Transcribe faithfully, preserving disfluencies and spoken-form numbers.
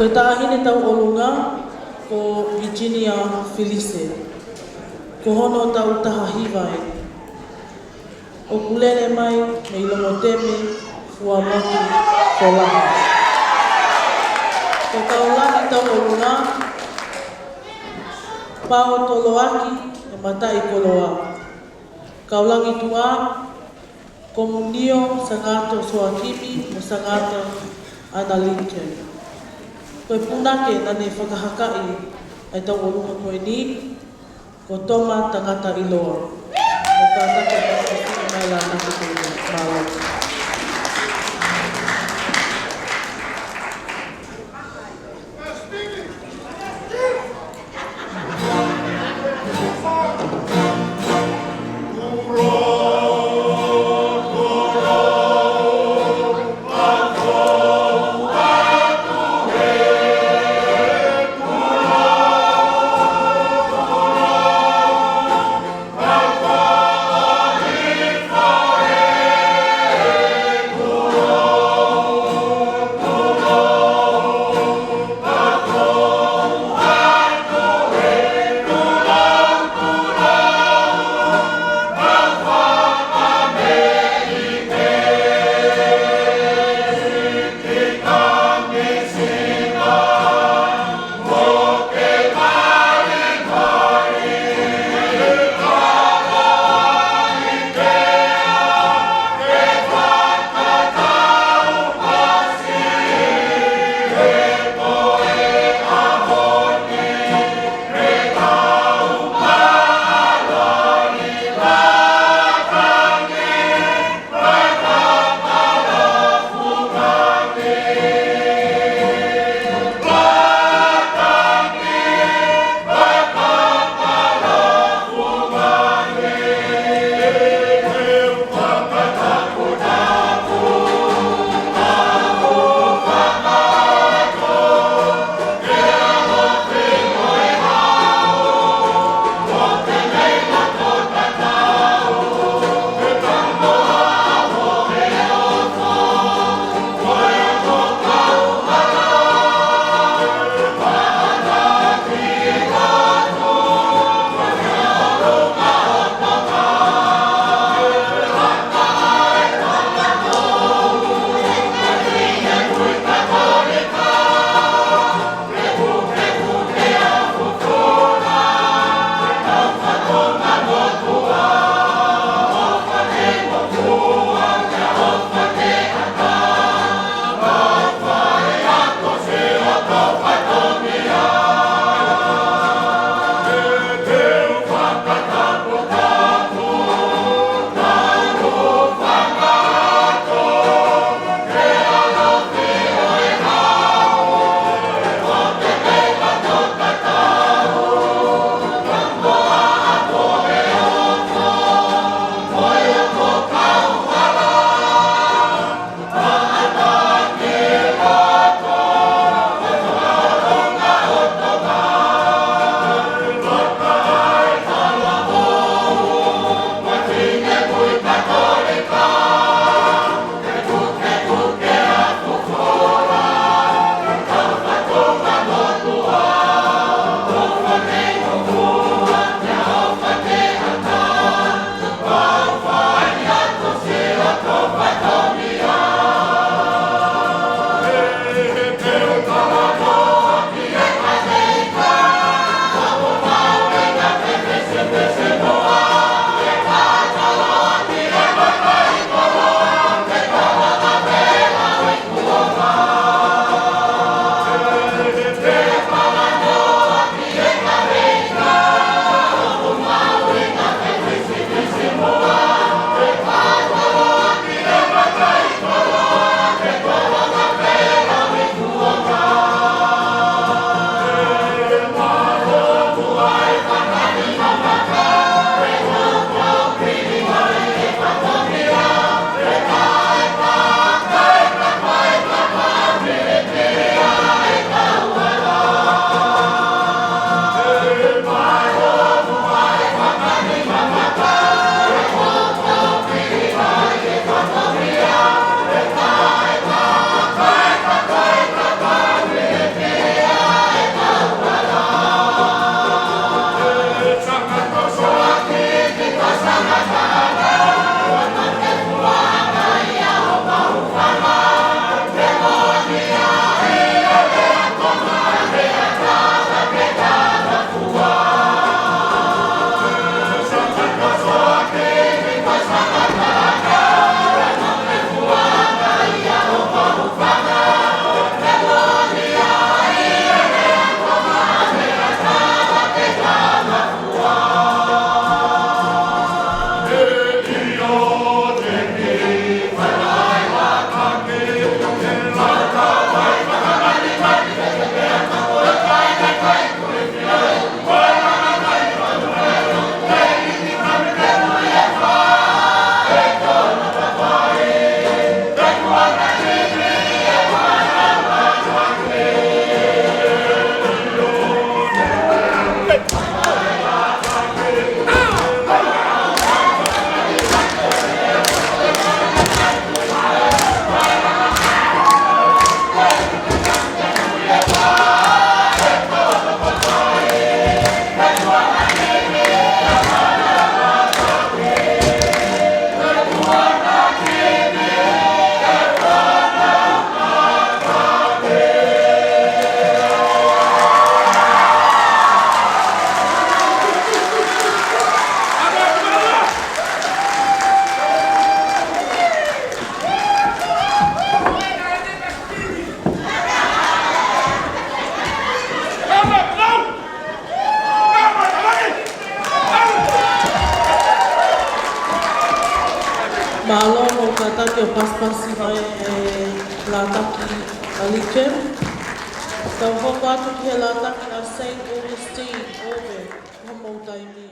Ko e taʻahine tauʻolunga ko Virginia Filise. Ko hono taʻu taha hiva eni. ʻOku lele mai mei Longoteme, Fuaʻamotu, Kolaha. Ko Kaulangi tauʻolunga, Pao Toloaki, e mataʻikoloa. Kaulangi tuʻa, ko Munio Sangato Soakimi mo Sangato Ana Lincoln. Ko e punake naʻa ne fakahakaʻi ʻa e tauʻolunga ko eni, ko Toma Tangata ʻIloa. Mo kātaki ʻa e mai la na kutu mālō. Lātaki ʻo pasipasi mai e lātaki ʻa Legion. Tau hoko atu ki he lātaki ʻa Saint Augustine, ʻo e, homou taimi.